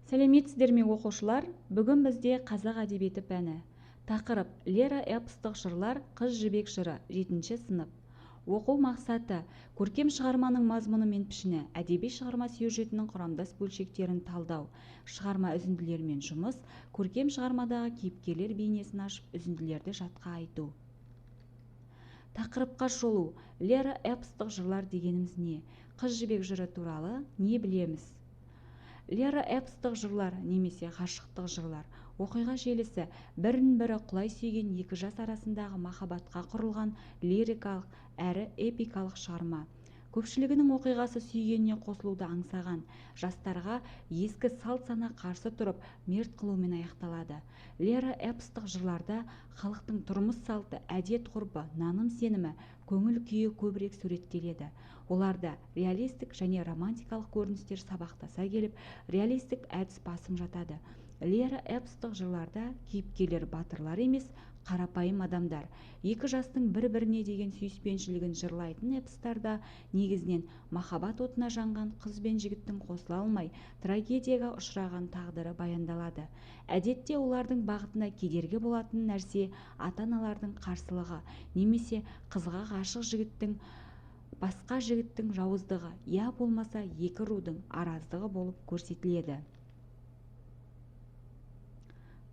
Сәлеметсіздер ме, оқушылар? Бүгін бізде қазақ әдебиеті пәні. Тақырып: лиро-эпостық жырлар, Қыз Жібек жыры, 7 сынып. Оқу мақсаты: көркем шығарманың мазмұны мен пішіні, әдеби шығарма сюжетінің құрамдас бөлшектерін талдау, шығарма үзінділерімен жұмыс, көркем шығармадағы кейіпкерлер бейнесін ашып, үзінділерді жатқа айту. Тақырыпқа шолу. Лиро-эпостық жырлар дегеніміз не? Қыз Жібек жыры туралы не білеміз? Лиро-эпостық жырлар немесе ғашықтық жырлар. Оқиға желісі бірін-бірі құлай сүйген екі жас арасындағы махаббатқа құрылған лирикалық әрі эпикалық шығарма. Көпшілігінің оқиғасы сүйгеніне қосылуды аңсаған жастарға ескі салт-сана қарсы тұрып, мерт қылумен аяқталады. Лиро-эпостық жырларда халықтың тұрмыс салты, әдет-ғұрпы, наным-сенімі, көңіл күйі көбірек суреттеледі. Оларда реалистік және романтикалық көріністер сабақтаса келіп, реалистік әдіс басым жатады. Лиро-эпостық жырларда кейіпкерлер батырлар емес, қарапайым адамдар. Екі жастың бір-біріне деген сүйіспеншілігін жырлайтын эпостарда негізінен махаббат отына жанған қыз бен жігіттің қосыла алмай, трагедияға ұшыраған тағдыры баяндалады. Әдетте олардың бағытына кедергі болатын нәрсе ата-аналардың қарсылығы немесе қызға ғашық жігіттің басқа жігіттің жауыздығы, я болмаса екі рудың араздығы болып көрсетіледі.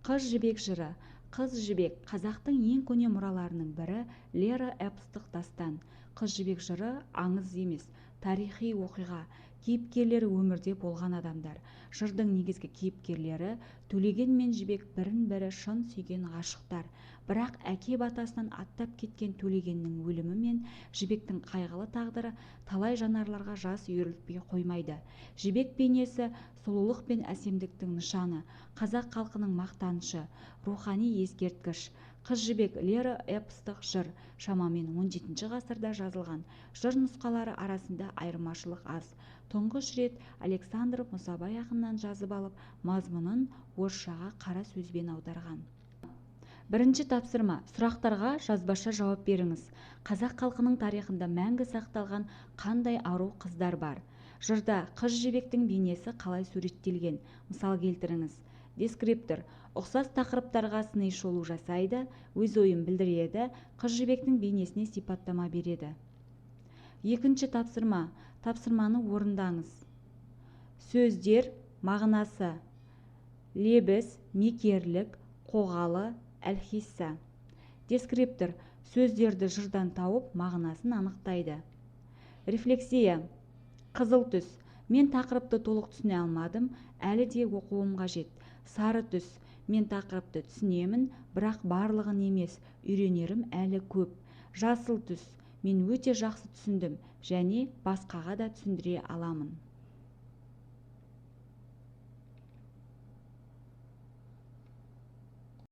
Қыз Жібек жыры. Қыз Жібек қазақтың ең көне мұраларының бірі, лиро-эпостық дастан. Қыз Жібек жыры аңыз емес, тарихи оқиға. Кейіпкерлері өмірде болған адамдар. Жырдың негізгі кейіпкерлері Төлеген мен Жібек бірін-бірі шын сүйген ғашықтар. Бірақ әке батасынан аттап кеткен Төлегеннің өлімі мен Жібектің қайғылы тағдыры талай жанарларға жас үйірілтпей қоймайды. Жібек бейнесі сұлулық пен әсемдіктің нышаны, қазақ халқының мақтанышы, рухани ескерткіш. Қыз Жібек лиро-эпостық жыр, шамамен 17 ғасырда жазылған. Жыр нұсқалары арасында айырмашылық аз. Тұңғыш рет Александр Мұсабай ақыннан жазып алып, мазмұнын орысшаға қара сөзбен аударған. Бірінші тапсырма. Сұрақтарға жазбаша жауап беріңіз. Қазақ халқының тарихында мәңгі сақталған қандай ару қыздар бар? Жырда Қыз Жібектің бейнесі қалай суреттелген? Мысал келтіріңіз. Дескриптор ұқсас тақырыптарға сыни шолу жасайды, өз ойын білдіреді, Қыз Жібектің бейнесіне сипаттама береді. Екінші тапсырма. Тапсырманы орындаңыз. Сөздер мағынасы: лебіз, мекерлік, қоғалы, әлхисса. Дескриптор сөздерді жырдан тауып, мағынасын анықтайды. Рефлексия. Қызыл түс. Мен тақырыпты толық түсіне алмадым, әлі де оқуым қажет. Сары түс. Мен тақырыпты түсінемін, бірақ барлығын емес, үйренерім әлі көп. Жасыл түс. Мен өте жақсы түсіндім және басқаға да түсіндіре аламын.